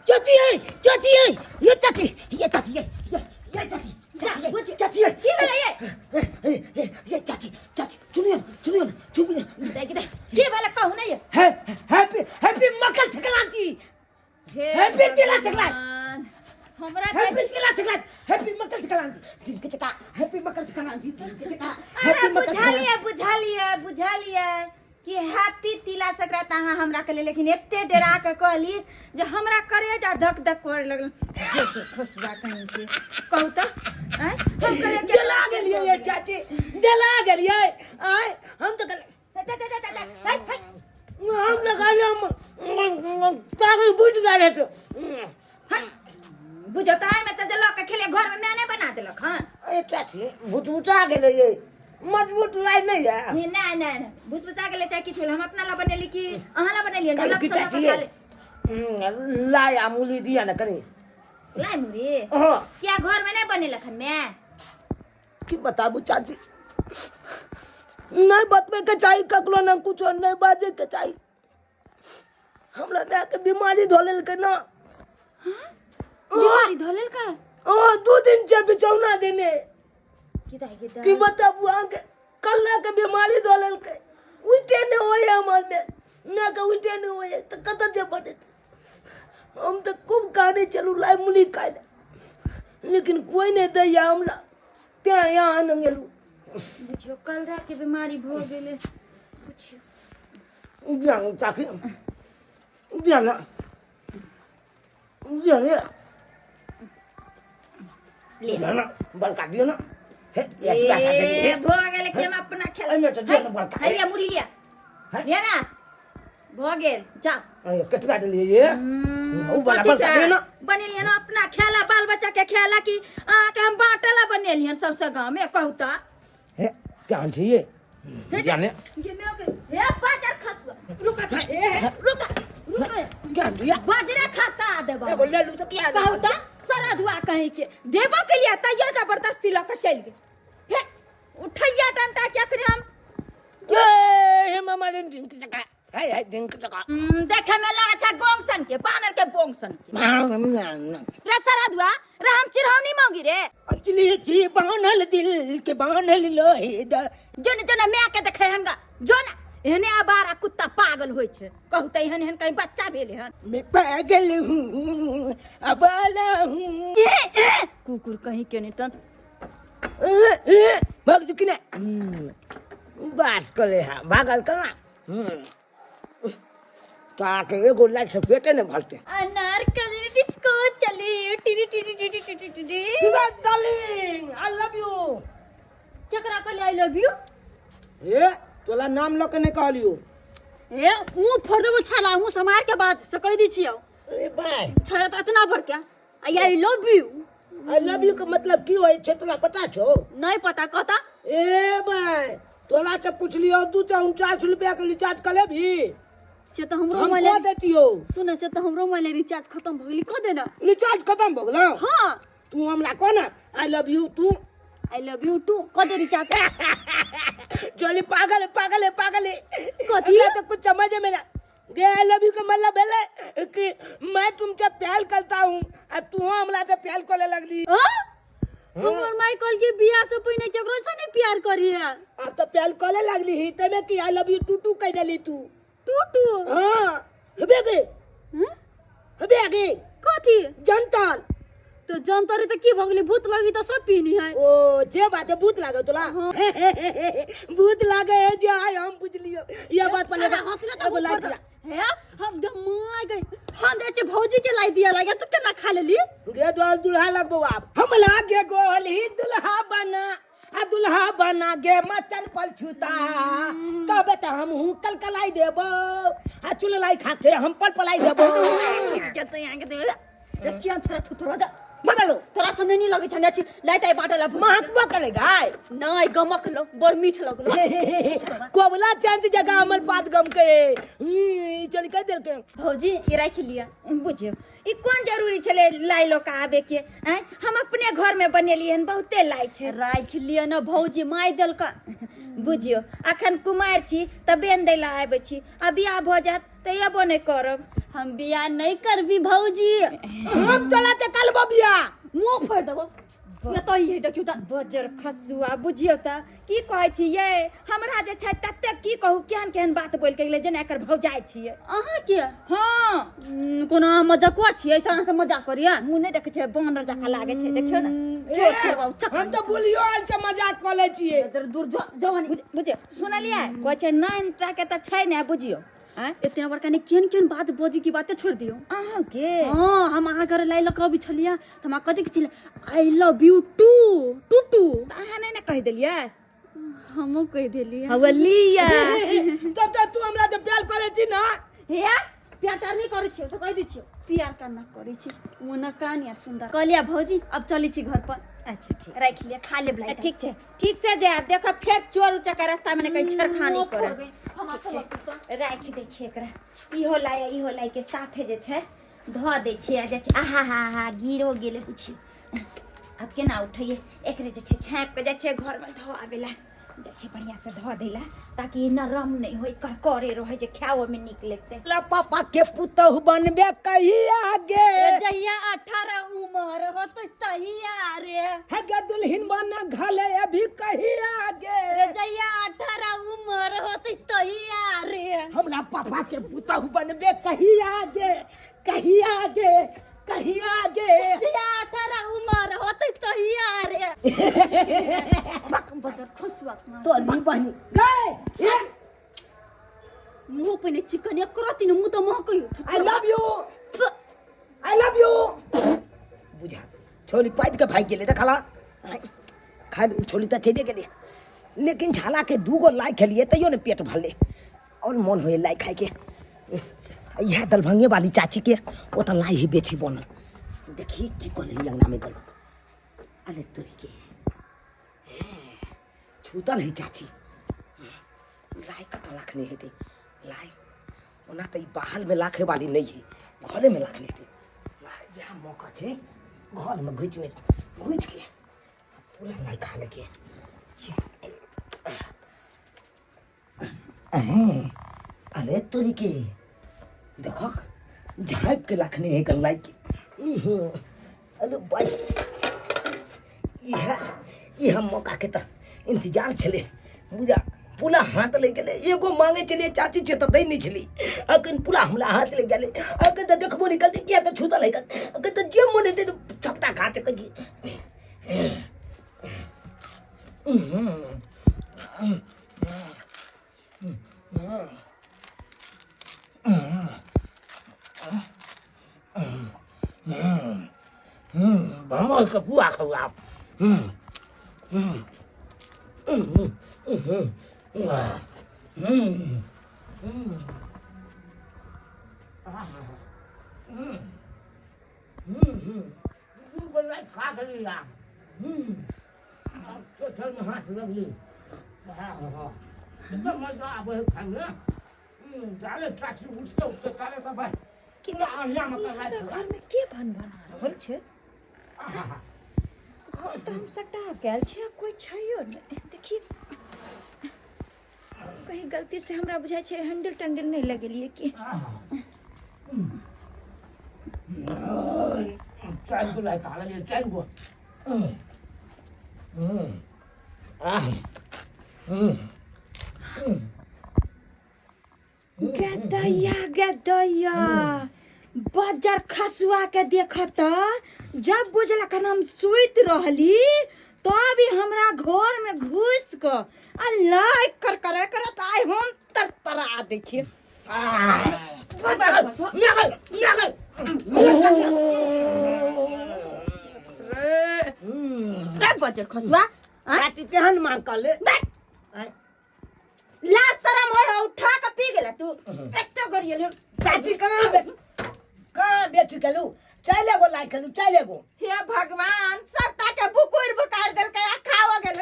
चाची है, चाची है, ये चाची, ये चाची है, ये ये चाची, जा, चाची है, बुझ। चाची है। की भेलै ये? ए, ए, ये चाची, चाची, सुनिए सुनिए सुनिए। देख देख की भेलै कहू ने ये? है हैप्पी हैप्पी मकर संक्रांति। हे हैप्पी तिला संक्रांति। भगवान, हमरा तऽ हैप्पी तिला संक्रांति, हैप्पी मकर संक्रांति दिन के चका, हैप्पी मकर संक्रांति दिन के चका। अरे हैप्पी मकर बुझलियै बुझलियै बुझलियै कि हैप्पी तिला संक्रांति अहाँ हमरा कहलियै, लेकिन एते डरा के कहली जे हमरा करेजा धक धक करे लगल। जे जे खुशबा कहीं के कहू तऽ आँय, हम कहलियै कि जला गेलियै ये चाची, जला गेलियै। आय हम तऽ कहलियै जा जा जा जा जा, है, है। हम तऽ कहलियै हम कागज बुझि गेल हेतै। है, बुझो तऽ एहिमे से जे लऽ के खेले घरमे माय नहि बना देलक हँ? ए चाची, भुसभुसा गेलै ये, मजबूत लाइ नहि है। नहि नहि नहि भुसभुसा गेलै चाहे किछु भेलै, हम अपना ला बनेली कि अहाँ ला बनेलियै? कहलहुँ लप कि से लऽ चाची कऽ ये, खा ले। लाइ आ मूली दिअ ने कनि। लाइ मुरी? हँ। किया, घरमे नहि बनेलक हन माय? की बताबू चाची, नहि बतबैके चाही ककरो ने कुछो नहि बाजैके चाही। हमरा मायके बीमारी धऽ लेलकै ने। बीमारी धऽ लेलकै? हँ, 2 दिन छै बिछौना देने। की दाइ के की बताबू अहाँके, कल्ला के बीमारी धऽ लेलकै, उठे नहि होइए। हमर माय मायके उठे नहि होइए तऽ कतऽ जे बनेतै? हम तऽ खूब कानै छलहुँ लाइ मूली खाइ लए, लेकिन कोइ नहि दैए हमरा, तेँ यहाँ आने गेलहुँ। बुझियौ, कल रात के बीमारी भऽ गेलै बुझियौ। दिया चाची, दिया ना, दिया ने। ले। दिया ना, बड़का दियो ना। हे, एतबा खा देली, ए हे। भऽ गेलै कि हम अपना खेल एहिमे तऽ दियौ ने बड़का। है, लिअ मुरही लिअ। है। लिअ ना, भऽ गेल, जा। अरे, कतबा देलियै ये? उ बड़ा कथी बड़का छै? दियौ ना। बनेलियन अपना खेला, बाल बच्चा के खेला, कि अहाँके हम बाँटला बनेलियन सबसे गाँव में, कहू तऽ? हे, केहन छी ये? जाने। गे म्याऊ के, हे बाजर खसुआ, रुक, हे हे, रुक रुक। केहन छी ये? बाजरे खसा देबो। एगो ले लू तऽ किया? कहू तऽ, सरधुआ कहीं के देबो के लिए तैयो जबरदस्ती लऽ के चलि गेल। हे, उठैया डंटा के अखने हम। ए हे मामा रे, ढिंक चका हे हे, ढिंक चका। देखे में लगे छै गोंग सन के, बानर के बोंग सन के। रे सरधुआ रे, हम चिरौनी मांगी रे? अचली छी बान्हल दिल के बान्हल लोहे द। जोन जोन माय के देखे हंगा, जोन एहने आवारा कुत्ता पागल होइ छै। कहू तऽ, एहन एहन कहीं बच्चा भेलै हन? मैं पागल हूँ, अबाला हूँ। कुकुर कहीं के नहीं तन। भाग चुकी ने बास कले। हा, भागल कला ताके एगो लाइट से पेटे ने भरते। अनारकली डिस्को चली टिरी टिरी टिरी टिरी टिरी। Darling, I love you. केकरा कहली I love you? ए, तोला नाम लऽ के नहि कहलियो। ए, मुंह फोड़ देबो छाला, मुंह समार के बात से कह दी छियौ। अरे बाय। छाला तऽ इतना बड़ के I love you. I love you के मतलब की होइ छै, तोरा पता छौ? नहीं पता, कहता। ए बाय, तोरा से पुछलियो, 249 रुपया के रिचार्ज कर लेबही? से तऽ हमरो हम मोबाइल कह देतियो। सुन, से तऽ हमरो मोबाइल रिचार्ज खत्म भऽ गेली, कह देना। रिचार्ज खत्म भऽ गेलौ? हाँ। तू हमरा कह ना, I love you तू। I love you to, कह दे रिचार्ज। चली, पागल है, पागल है, पागल है। कथी? हमरा तो कुछ समझ में ना गे। I love you के मतलब भेलै कि मैं तुमसे प्यार करता हूँ, आ तू हमरा से प्यार करे लगली। हाँ? हमर माय कहल कि बियाह से पहिने केकरो से नहीं प्यार करिए। अब तो प्यार करे लगली ही, तबे कि I love you to to कह देली तू। Two two? हाँ, हबे गे। हाँ? हबे गे। कथी? जनतल। तो जनतरी तऽ की भऽ गेलै? भूत लगी तऽ सब पीनी है। ओ जे बात है, भूत लागे तोला? भूत लागे है जे आय हम पुछलियो ये बात पर। साला हंसला तऽ एगो मुँह लाइट फोड़ दिया। हे, हम माय गई, हम दै छी भौजी के लाई दिया लागे, तू केना खा लेली? गे दोल दुल्हा लगबो आप, हम लागे गोली दुल्हा बना, आ दुल्हा बना गे मचन पल छूता, तब त हम हूँ कलकलाई देबो, आ चुललाई खा के हम पल पलाई देबो। के तो यहाँ के दे रे, किया थोड़ा थोड़ा जा। मगलो। तोरा सब नहीं लगे छने छी लाइट आई बाटला। महकबो करे गाय। नहीं, गमक लो, बड़ मीठ लगलो। कोबला चांद जगह अमल पात गम के चल कह देलके। भौजी, ई राखि लिअ। बुझियौ, ई कोन जरूरी छलै लाइ लऽ कऽ आबे के? आँय, हम अपने घरमे बनेलियै हन, बहुते लाइ छै। राखि लिअ ने भौजी, माय देलक। बुझियौ, अखन कुमारि छी तऽ बेन दै लए आबै छी, आ बियाह भऽ जायत तऽ एबो नहि करब। हम बियाह नहीं करबी भौजी। हम चला ते कल बियाह। मुंह फोड़ देबो न तो ये देखियो त। बजर खसुआ, बुझियौ त की कहै छियै, हमरा जे छै ततेक की कहू, केहन केहन बात बोलि के गेलै, जेना एकर भौजाइ छियै। अहाँ के? हँ। कोनो अहाँ मजाकुआ छियै? ऐसा अहाँ से मजाक करियै? मुँह नहि देखै छियै, बानर जकाँ लागै छै, देखियौ ने चोट छै बाबू, चक। हम तऽ बोलियो आयल छै, मजाक कऽ लै छियै। दूर जो जवानी। बुझियौ, सुनलियै, कहै छै नाइन टा के तऽ छै ने, बुझियौ आँय। एतना बड़का ने केहन केहन बात बजी की बाते छोड़ दियौ। अहाँके? हाँ, हम अहाँ घर लाइ लऽ कऽ अबै छलियै तऽ हमरा कथी के छलै, I love you too too too. तऽ अहाँ नहि ने कहि देलियै? हमहूँ कहि देलियै। हौवे लिअ। तब तऽ तू हमरा से प्यार करै छी ना? हे, प्यार तार नहि करै छियौ से कहि दै छियौ, प्यार करना करै छी ओना कान या सुन्दर कहलियै। भौजी, अब चलै छी घर पर। अच्छा ठीक। राखि लिअ, खा लेब लाइ। ठीक छै, ठीक से जायब। देखो फेर चोर उचक्का रास्ता में कहीं छेड़खानी करे। राखि दै छियै एकरा, इहो लाइ इहो लाइ के साथे जे छै धऽ दै छियै आ जाइ छै। आहा हा हा, गिरो गेलै बुझियौ। आब केना उठैयै एकरे? जे छै छापि कऽ जाइ छियै घरमे धऽ आबै ला, जाइ छियै बढ़िआँसँ धऽ दै ला, ताकि ई नरम नहि होय, करकरे रहै जे खाओमे नीक लगतै। ला पापा के पुतहु बनबे कहिया गे? जहिया 18 उमर होतै तहिया रे। हे गे दुल्हन बना घले अभी कहिया गे? रे जहिया 18 उमर होतै तहिया रे। हमरा पापा के पुतहु बनबे कहिया गे, कहिया गे, कहिया गे? जहिया 18 उमर होतै तहिया रे। बक बजर खुशवा। तो नी बनी गए ए। मुँह पहिने चिकन एकरो तीन मुँह तऽ महकैयो। I love you, I love you. बुझा छोली पाइद के भागि गेलै, देखला खाइ उ छोली तऽ चलि गेलै, लेकिन झाला के दूगो लाइ खेलियै तैयो ने पेट भरलै और मन होइए लाइ खाइके। इएह दरभंगे वाली चाची के ओतऽ लाइ है बेची बनल। देखी की कहले अंगना में दल। अरे तोरी के छूतल है चाची, लाइ कतऽ लाखने हेतै लाइ? ओना तऽ ई बाहरमे लाखे वाली नहि है, घरेमे लाखने हेतै। इएह मौका छै घरमे घुसि घुसिके पूरा लाइ खा लैके। अरे तोरी के, देखक झाँपि के रखने है लाइ के। अरे भाई, इएह इएह मौकाके तऽ इंतजार छलै। बुझा पूरा हाथ लागि गेलै। एगो मांगे छलियै चाची छै तऽ दै नहि छलै, अखन पूरा हमरा हाथ लागि गेलै। अखन तऽ देखबो नहि करतै, किया तऽ छूतल है। अखन तऽ जे मन हेतै तऽ सबटा खा सकै छी। भमर के पुआ खौआ। खा गेली आब में हाथ लगली, एकदम मजा आबै है खाइमे। जाले चाची उठते उठते ताले सब भाई पूरा अहिया में तऽ लाइट। घर में के भन बना रहल छै? घर तऽ हम सटा गेल छी, कोई छैयो नहि। देखिए कहीं गलती से हमरा बुझाइ छै हैंडल टैंडल नहि लगेलियै की। चारि गो लाइट आ गेलै, चारि गो। गदैया गदैया, बजर खसुआ के देखत, जब बुझलक हम सुति रहली तब ही हमरा घर में घुस क आ लाइक कर करे करत आइ हम तरतरा दै छियै। रे बजर खसुआ। चाची केहन मांग कर ले? लाज शरम होय हो, उठा के पी गेला तू, एते गरियल। चाची कहाँ बे कहाँ बेच गेलू? चारि गो लाइ खेलू, चारि गो। हे भगवान, सबटा के बुकुर बुकार देलकै आ खाओ गेल।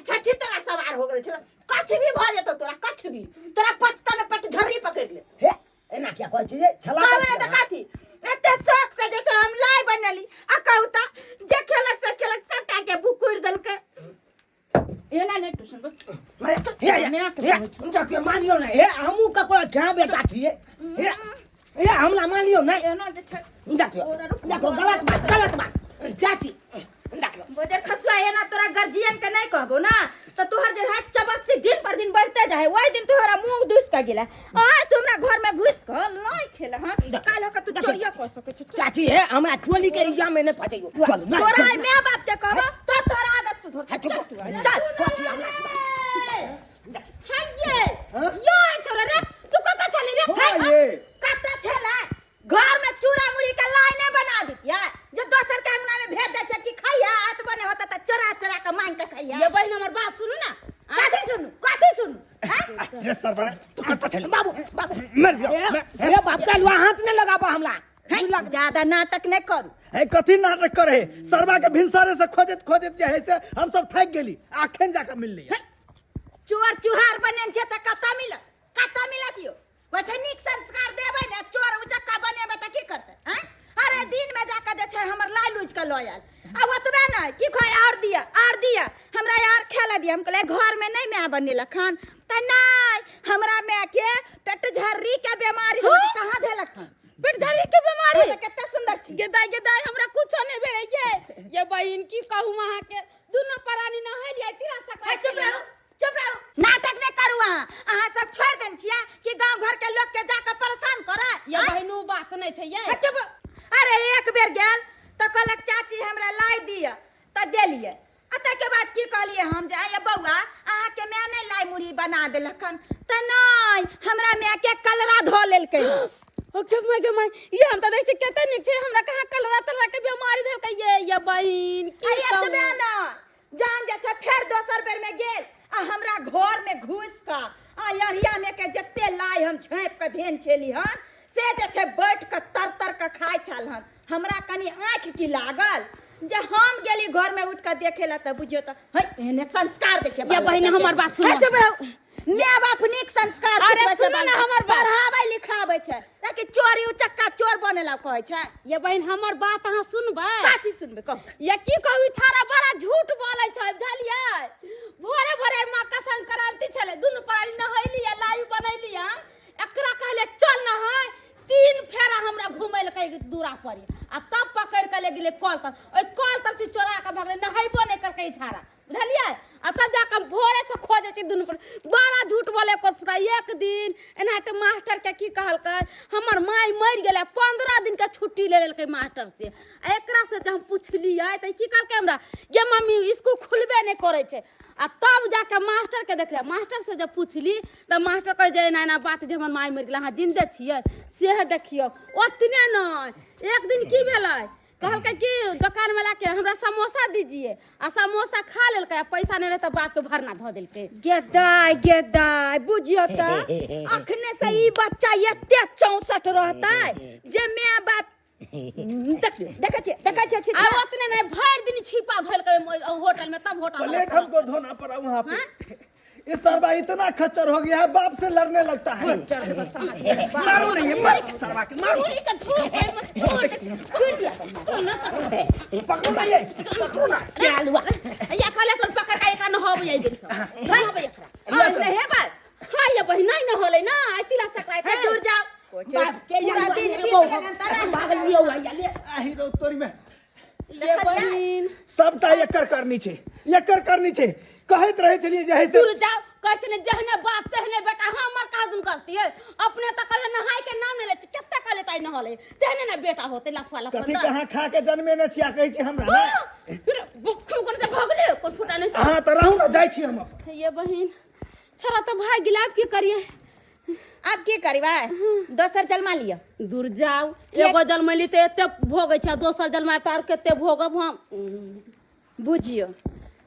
छछी तोरा सवार हो गेल छल, कछ भी भऽ जेतौ तोरा, कछ भी तोरा पचता न, पट झर्री पकड़ि ले। हे, एना किया कहै छी जे छला? कहबै तऽ कथी? एते शौक से जे छै हम लाइ बनेली आ कहू तऽ जे खेलक से खेलक, सबटा के बुकुर देलकै। एना नहि ट्यूशन पर। हे हे हे, मानियो ने हे, हमहूँ ककरो ठा बेटा छियै। हे हे। हमरा मानियो नहीं। एना जे छै देखियो देखो, गलत बात, गलत बात चाची, देखियो। बोजर खसुआ, एना तोरा गर्जियन के नहीं कहबो ना तो तोहर जे है चबस्सी दिन पर दिन बढ़ते जाए। वही दिन तोहरा मुंह दुस के गेला आज तू हमरा घर में घुस के लाइ खेला। हां, काल हो के तू देखो, चोरिया कर सकै छ। चाची है, हमरा चोली के इल्जाम में नहीं फंसैयो। चल नहीं, तोरा चल, आई my बाप के कहबो तब तोरा आदत सुधर। है, चुप। चल तू, चल। चाची, हमरा हाय ये छोरा रे, तू कत छली रे? हाँ ये कत्ता छेला घर में चूड़ा मुड़ी के लाइने बना दितिया जे दोसर के अंगना में भेज दे छै कि खैया आत बने होता त चोरा चोरा के मांग के खैया। ये बहन, हमर बात सुनू ना। कथी सुनू, कथी सुनू, हैं? रे सरबा, तू कत्ता छली? बाबू, बाबू। मर गया। ए, ए बाप, कलुआ हाथ नहीं लगाबा हमरा। ज्यादा नाटक नहीं करू। है, कथी नाटक करे? सरबा के भिनसारे से खोजत खोजत जे है से हम सब थाकि गेली, आखन जाके मिल लिया। चोर चुहार बनेन छै त कत्ता मिलत, कत्ता मिलत यौ? कहै छै नीक संस्कार देबै ने, चोर उचक्का बनेबै त की करतै, हैं? अरे दिन में जाके जे छै हमर लाइ लुजि के लऽ आयल आ ओतबे नहि की कहै, आओर दिअ, आओर दिअ हमरा, आओर खाय लए दिअ। हम कहलियै घर में नहि माय बनेलक हन? तऽ नहि, हमरा माय के पेट झर्री के बीमारी हो। कहाँ धेलक हन? पेट झर्री के बीमारी? तऽ कते सुंदर छी। गेदाय गेदाय, हमरा कुछो नहीं भेलै। ये बहिन, की कहू अहाँ के, दुनू प्राणी नहेलियै तिला हे, सकराति। चुप रहू, चुप रहू, नाटक नहि करू। अहाँ अहाँ सब छोड़ि देने छियै कि गाँव घर के लोक के जाके परेशान करऽ? ये बहिन, उ बात नहीं छै ये। हे, चुप। अरे एक बेर गेल तऽ कहलक चाची हमरा लाई दिअ, तऽ देलियै। आ ताहिके बाद की कहलियै हम जे आइ बौआ, अहाँके माय नहि लाई मुरही बना देलक हन? तऽ नहि, हमरा मायके कलरा धऽ लेलकै हन। ओके my गे my, ये हम तऽ देखै छी कते नीक छै, हमरा कहाँ कलरा तलरा के बीमारी धरकै। ये बहिन, की आ एतबे कहू? न, जान जे छै फेर दोसर बेर में गेल आ हमरा घर में घुस कऽ आ अरिया में के जते लाई हम झाँपि कऽ धेन छेली हन से जे छै बैठ कऽ तर तर कऽ खाइ छल हन। हमरा कनि आँखि की लागल जे हम गेली घर में उठ कऽ देखे ला तऽ बुझियौ तऽ है एहने संस्कार दै छै ये बाल बहिन, बच्चा के। हमर बात सुनो। हे, चुप रहू। माय बाप नीक संस्कार अरे सिखबै छै सुनो ना बाल बच्चा। हमर बात। पढ़ाबै लिखाबै छै, लेकिन चोरी उचक्का चोर बने ला कहै छै। ये बहिन, हमर बात अहाँ सुनबै? कथी सुनबै, कहू। ये की कहू, छाड़ा बड़ा झूठ बोलै छै, बुझलियै? भोरे भोरे मकर संक्रांति छलै, दुनू प्राणी नहैली आ लाइ बनैली। एकरा कहले चल नहाय, तीन फेरा हमरा घुमेलकै दूरा पर आ तब पकड़ के ले गेलै कल तर। ओहि कल तर से चोरा के भगलै, नहेबो नहि करकै छाड़ा, बुझलियै? आ तब जाके हम भोरे से खोजै छी दुनू पर। बड़ा झूठ बोले ओकर फुटा। एक दिन एनाहिते मास्टर के की कहलकै, हमर माय मरि गेलै, 15 दिन के छुट्टी ले लेलकै मास्टर से। आ एकरा से जे हम पुछलियै तऽ की कहलकै हमरा, गे मम्मी, इसकुल खुलबे नहि करै छै। आ तब जाके मास्टर के देखलियै, मास्टर से जब पुछली तऽ मास्टर कहै जे एना एना बात जे हमर माय मरि गेलै, अहाँ जिन्दे छियै सेहे देखियौ। ओतने नहि, एक दिन की भेलै, कहलकै कि दोकान वाला के हमरा समोसा दीजिए, आ समोसा खा लेलकै आ पैसा नहि रहै तऽ बाप के भरना धऽ देलकै। गेदाय गेदाय, बुझियौ तऽ अखने से ई बच्चा एते चौंसठ रहतै जे माय बाप देखियौ, देखै छियै, देखै छियै आ ओतने नहि, भरि दिन छिपा धोलकै होटल में, तब होटल प्लेट हमको धोना पड़ा वहाँ पे। ये सरबा इतना खच्चर हो गया है, बाप से लड़ने लगता है। मारो नहीं, मारो सरबा के, मारो। पकड़ो ना, ये पकड़ो ना। एकरा ले पकड़ के एकरा नहबै आई गेल, नहबै एकरा। आज नहीं है बात। हां ये बहिन, नहीं नहलै ना आई तिला सकराइत। हे, दूर जाओ। बाप के पूरा यार दिन बीत बहू, गेल तोरा। भागल लियौ भैया ले। आही रो तोरी में। ये बहिन, सबटा एकर करनी छै, एकर करनी छै। कहैत रहै छलियै जे है से दूर जाओ, कहै छलै जहने बाप तेहने बेटा। हमर कहाँ दुन गलती है? अपने तऽ कहियो नहाय के नाम नहि लै छी, कते कहले ताइ नहले, तेहने ने बेटा होते लफुआ लफुआ। कथी कहाँ खा के जन्मे ने छी आ कहै छी हमरा ने? फिर बुक्खू कर से भगले कोन फुटा नहीं। अहाँ तऽ रहू ने, जाइ छी हम अपन। ये बहिन, छरा तऽ भाग गेल, आब की करिए? आब की करबै? दोसर जलमा लिअ। दूर जाओ, एगो जन्मैली तऽ एते भोगै छै, दोसर जन्माय तऽ आर कते भोगब हम? बुझियौ,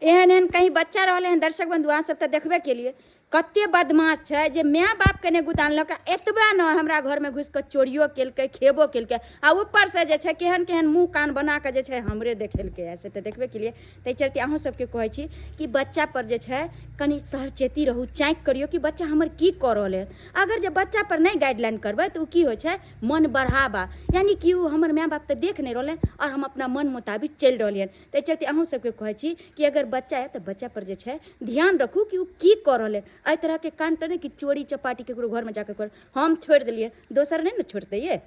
एहन एहन कहीं बच्चा रहलै हन। दर्शक बंधु, अहाँ सब तऽ देखबे केलिए कते बदमाश छै जे माय बापके नहि गुदानलक। एतबे ने, हमरा घरमे घुसि कऽ चोरियो केलकै, खेबो केलकै आ ऊपरसँ जे छै केहन केहन मुँह कान बना कऽ जे छै हमरे देखेलकै हँ, से तऽ देखबे केलिए। ताहि चलते अहूँ सबके कहै छी कि बच्चा पर जे छै कनि सहचेती रहू, चेक करियौ कि बच्चा हमर की कऽ रहल है। अगर जे बच्चा पर नहि गाइडलाइन करबै तऽ ओ की होइ छै, मन बढ़ावा, यानी कि ओ हमर माय बाप तऽ देख नहि रहलै आओर हम अपना मन मुताबिक चलि रहलियै हन। ताहि चलते अहूँ सबके कहै छी कि अगर बच्चा है तऽ बच्चा पर जे छै ध्यान रखू कि ओ की कऽ रहल है। एहि तरहके कांड तऽ नहि कि चोरी चपाटी ककरो घरमे जाके कर। हम छोड़ि देलियै, दोसर नहि ने छोड़तै ये।